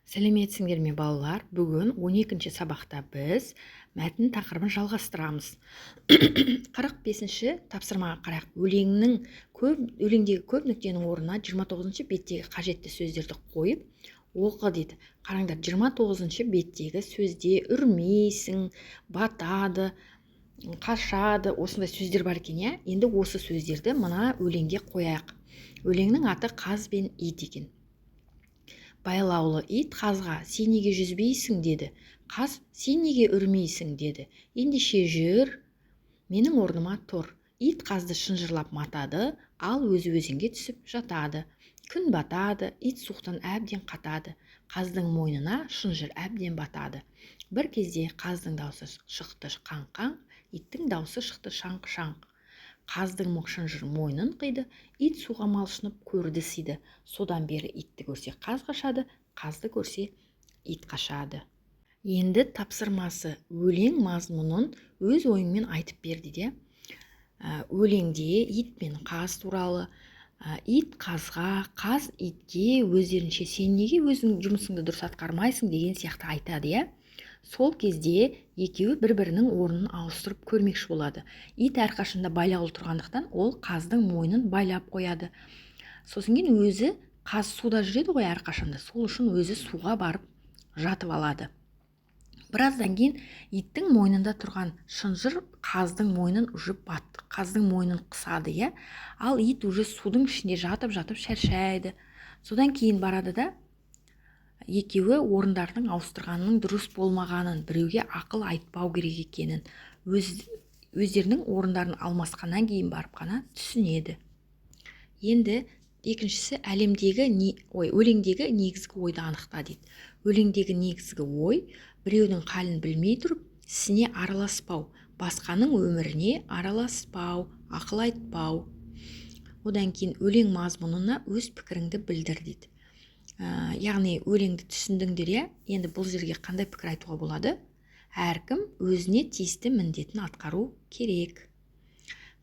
Сәлеметсіңдер ме, балалар! Бүгін 12 сабақта біз мәтін тақырыбын жалғастырамыз. 45 тапсырмаға қарайық. Өлеңнің көп өлеңдегі көп нүктенің орнына 29 беттегі қажетті сөздерді қойып оқы дейді. Қараңдар, 29 беттегі сөзде үрмейсің, батады, қашады, осындай сөздер бар екен, иә. Енді осы сөздерді мына өлеңге қояйық. Өлеңнің аты «Қаз бен ит» екен. Байлаулы ит қазға: «Сен неге жүзбейсің?» – деді. Қаз: «Сен неге үрмейсің?» – деді. «Ендеше жүр, менің орныма тұр». Ит қазды шынжырлап матады, ал өзі өзенге түсіп жатады. Күн батады, ит суықтан әбден қатады. Қаздың мойнына шынжыр әбден батады. Бір кезде қаздың даусы шықты қаң-қаң, иттің даусы шықты шаңқ-шаңқ. Қаздың шынжыр мойнын қиды, ит суға малшынып көрді сиды. Содан бері итті көрсе, қаз қашады, қазды көрсе, ит қашады. Енді тапсырмасы: өлең мазмұнын өз ойыңмен айтып бер дейді. Өлеңде ит пен қаз туралы, ит қазға, қаз итке өздерінше «Сен неге өзің жұмысыңды дұрыс атқармайсың?» деген сияқты айтады, иә. Сол кезде екеуі бір бірінің орнын ауыстырып көрмекші болады. Ит әрқашанда байлаулы тұрғандықтан, ол қаздың мойнын байлап қояды. Сосын кейін өзі, қаз суда жүреді ғой әрқашанда, сол үшін өзі суға барып жатып алады. Біраздан кейін иттің мойнында тұрған шынжыр қаздың мойнын уже бат, қаздың мойнын қысады, иә. Ал ит уже судың ішінде жатып жатып шаршайды. Содан кейін барады да, екеуі орындардың ауыстырғанының дұрыс болмағанын, біреуге ақыл айтпау керек екенін өздерінің орындарын алмасқаннан кейін барып қана түсінеді. Енді екіншісі: әлемдегі не, ой, өлеңдегі негізгі ойды анықта дейді. Өлеңдегі негізгі ой: біреудің халін білмей тұрып, ісіне араласпау, басқаның өміріне араласпау, ақыл айтпау. Одан кейін өлең мазмұнына өз пікіріңді білдір дейді. Яғни өлеңді түсіндіңдер, иә. Енді бұл жерге қандай пікір айтуға болады? Әркім өзіне тиісті міндетін атқару керек.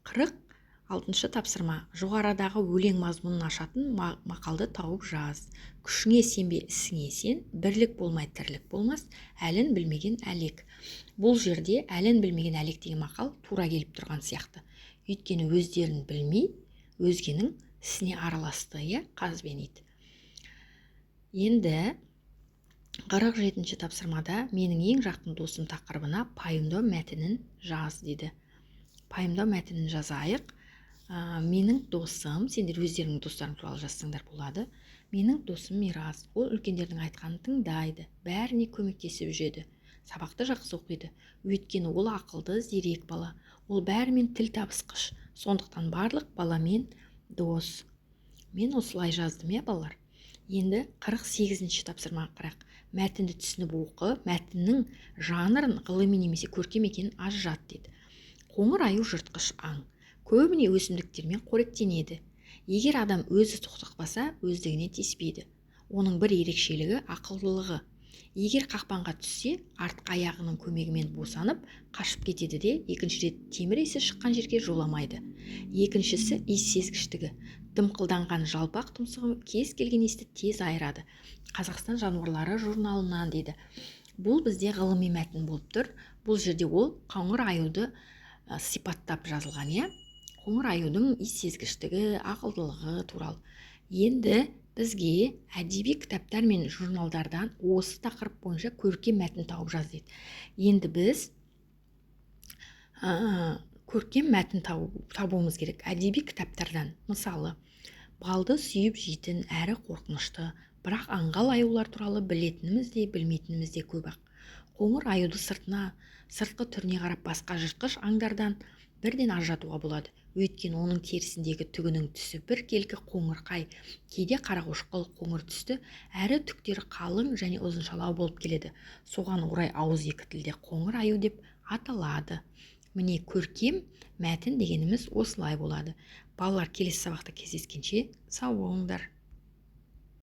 46-тапсырма: жоғарыдағы өлең мазмұнын ашатын мақалды тауып жаз. Күшіңе сенбе, ісіңе сен. Бірлік болмай, тірлік болмас. Әлін білмеген әлек. Бұл жерде «Әлін білмеген әлек» деген мақал тура келіп тұрған сияқты, өйткені өздерін білмей, өзгенің ісіне араласты, иә, қаз бен ит. Енді 47-тапсырмада «Менің ең жақын досым» тақырыбына пайымдау мәтінін жаз дейді. Пайымдау мәтінін жазайық. Менің досым, сендер өздеріңнің достарың туралы жазсаңдар болады. Менің досым Мирас. Ол үлкендердің айтқанын тыңдайды, бәріне көмектесіп жүреді, сабақты жақсы оқиды, өйткені ол ақылды, зерек бала. Ол бәрімен тіл табысқыш, сондықтан барлық баламен дос. Мен осылай жаздым, иә, балалар. Енді 48 тапсырмаға қарайық. Мәтінді түсініп оқы, мәтіннің жанрын, ғылыми немесе көркем екенін ажырат дейді. Қоңыр аю жыртқыш аң, көбіне өсімдіктермен қоректенеді. Егер адам өзі соқтықпаса, өздігінен тиіспейді. Оның бір ерекшелігі – ақылдылығы. Егер қақпанға түссе, артқы аяғының көмегімен босанып, қашып кетеді де, екінші рет темір иісі шыққан жерге жоламайды. Екіншісі – иіс сезгіштігі. Дымқылданған жалпақ тұмсығы кез келген иісті тез айырады. «Қазақстан жануарлары» журналынан дейді. Бұл бізде ғылыми мәтін болып тұр. Бұл жерде ол қоңыр аюды сипаттап жазылған, иә, қоңыр аюдың иіс сезгіштігі, ақылдылығы туралы. Енді бізге әдеби кітаптар мен журналдардан осы тақырып бойынша көркем мәтін тауып жаз дейді. Енді біз көркем мәтін табуымыз керек әдеби кітаптардан. Мысалы, балды сүйіп жейтін әрі қорқынышты, бірақ аңғал аюлар туралы білетініміз де, білмейтініміз де көп ақ. Қоңыр аюды сыртқы түріне қарап басқа жыртқыш аңдардан бірден ажыратуға болады, өйткені оның терісіндегі түгінің түсі біркелкі қоңырқай, кейде қарақошқыл қоңыр түсті әрі түктері қалың және ұзыншалау болып келеді. Соған орай ауыз екі тілде қоңыр аю деп аталады. Міне, көркем мәтін дегеніміз осылай болады. Балалар, келесі сабақта кездескенше сау болыңдар!